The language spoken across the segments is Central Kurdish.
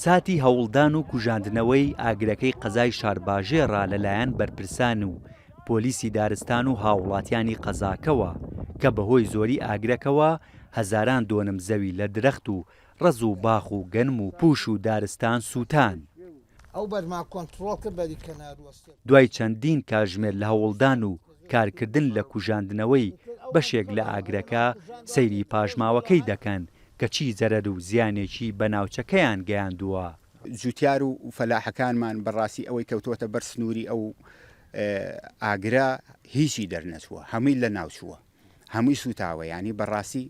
ساتی هەوڵدان و کوژاندنەوەی ئاگرەکەی قەزای شارباژێڕە لەلایەن بەرپرسان و پۆلیسی دارستان و هاووڵاتیانی قەزاکەوە کە بەهۆی زۆری ئاگرەکەوە هەزاران دۆنم زەوی لە درەخت و ڕەز و باخ و گەنم و پوش و دارستان سووتان. دوای چەندین کاژمێر لە هەوڵدان و کارکردن لە کوژاندنەوەی بەشێک لە ئاگرەکە، سەیری پاشماوەکەی دەکەن کە چی زەرەر و زیانێکی بە ناوچەکەیان گەیاندووە. جوتیار و فەلاحەکانمان بەڕاستی ئەوەی کەوتووەتە بەر سنووری ئەو ئاگرە هیچی دەرنەچووە، هەمووی لەناوچووە. هەمووی سووتاوە یانی بەڕاستی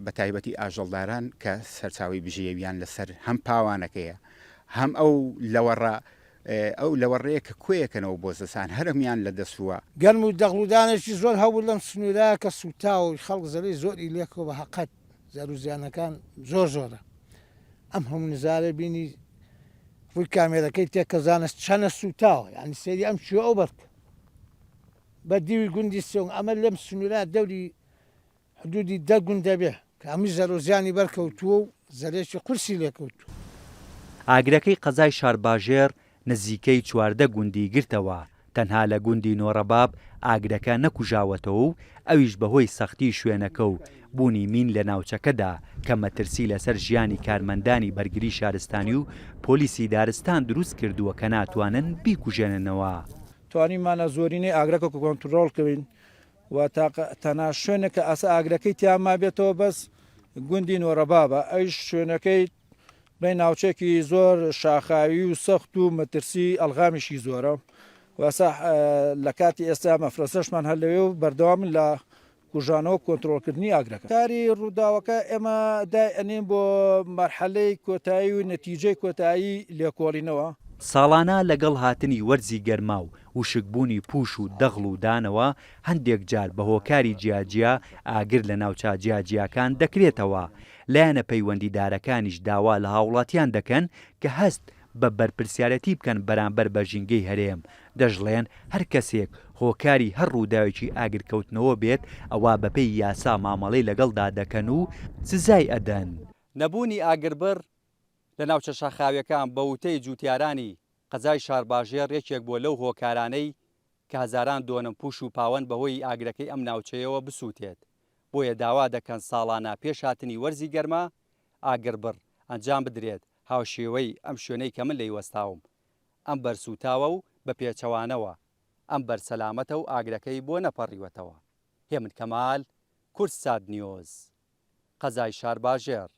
بە تایبەتی ئاژەڵداران کە سەرچاوی بژێویان لەسەر هەم پاوانەکەیە هەم ئەو لەوەڕە ئەو لەوەڕەیە کە کۆیەکەنەوە بۆ زستان هەرمیان لە دەستووە. گەرم و دەغڵودانێکی زۆر هەبوو لەم سنوورە کە سووتاوە و خەڵک زەرەی زۆری لێکەوە بە هەقەت زەر و زیانەکان زۆر زۆرە ئەم هەموو نزارە بینی ڕووی کامێرەکەی تێکەزانست چەنە سووتاوە یانی سەیری ئەم کوێ ئەو بەر کە. بە دیوی گوندی سێونگ ئەمە لەم سنوورە دەوری حدودی دە گوند دەبێ کە هەمووی زەرو زیانی بەر کەوتووە و زەرێکی قورسی لێ کەوتووە. ئاگرەکەی قەزای شارباژێڕ نزیکەی 14 گوندی گرتەوە، تەنها لە گوندی نۆڕەباب ئاگرەکە نەکوژاوەتەوە و ئەویش بەهۆی سەختی شوێنەکە و بوونی مین لە ناوچەکەدا کە مەترسی لەسەر ژیانی کارمەندانی بەرگری شارستانی و پۆلیسی دارستان دروست کردووە کە ناتوانن بیکوژێننەوە. توانیمانە زۆرینەی ئاگرەکە کۆنترۆڵ کەین و تاقە تەنها شوێنێک کە ئاسا ئاگرەکەی تیا مابێتەوە بەس گوندی نۆرەبابە ئەویش شوێنەکەی بڵێ ناوچێکی زۆر شاخاوی و سەخت و مەترسی ئەلغامیشی زۆرە واسا لە کاتی ئێستا مەفرەسەشمان هەر لەوێ و بەردەوامن لە کوژانەوە و کۆنترۆڵکردنی ئاگرەکە. کاری ڕووداوەکە ئێمە دای ئەنێین بۆ مەرحەلەی کۆتایی و نەتیجەی کۆتایی لێکۆڵینەوە. ساڵانە لەگەڵ هاتنی وەرزی گەرما و وشکبوونی پووش و دەغڵ و دانەوە، هەندێک جار بە هۆکاری جیاجیا ئاگر لە ناوچە جیاجیاکان دەکرێتەوە، لایەنە پەیوەندیدارەکانیش داوا لە هاوڵاتیان دەکەن کە هەست بە بەرپرسیارێتی بکەن بەرامبەر بە ژینگەی هەرێم، دەشڵێن هەر کەسێک هۆکاری هەر ڕووداوێکی ئاگرکەوتنەوە بێت ئەوا بەپێی یاسا مامەڵەی لەگەڵدا دەکەن و سزای ئەدەن. نەبوونی ئاگربڕ لە ناوچە شاخاویەکان بە وتەی جوتیارانی قەزای شارباژێڕ یەکێک بووە لەو هۆکارانەی کە هەزاران دۆنم پوش و پاوەن بەهۆی ئاگرەکەی ئەم ناوچەیەوە بسوتێت، بۆیە داوا دەکەن ساڵانە پێش هاتنی وەرزی گەرما ئاگربڕ ئەنجام بدرێت هاوشێوەی ئەم شوێنەی کە من لێی وەستاوم ئەم بەر سووتاوە و بە پێچەوانەوە ئەم بەر سەلامەتە و ئاگرەکەی بۆ نەپەڕیوەتەوە. هێمن کەمال، کوردسات نیوز، قەزای شارباژێڕ.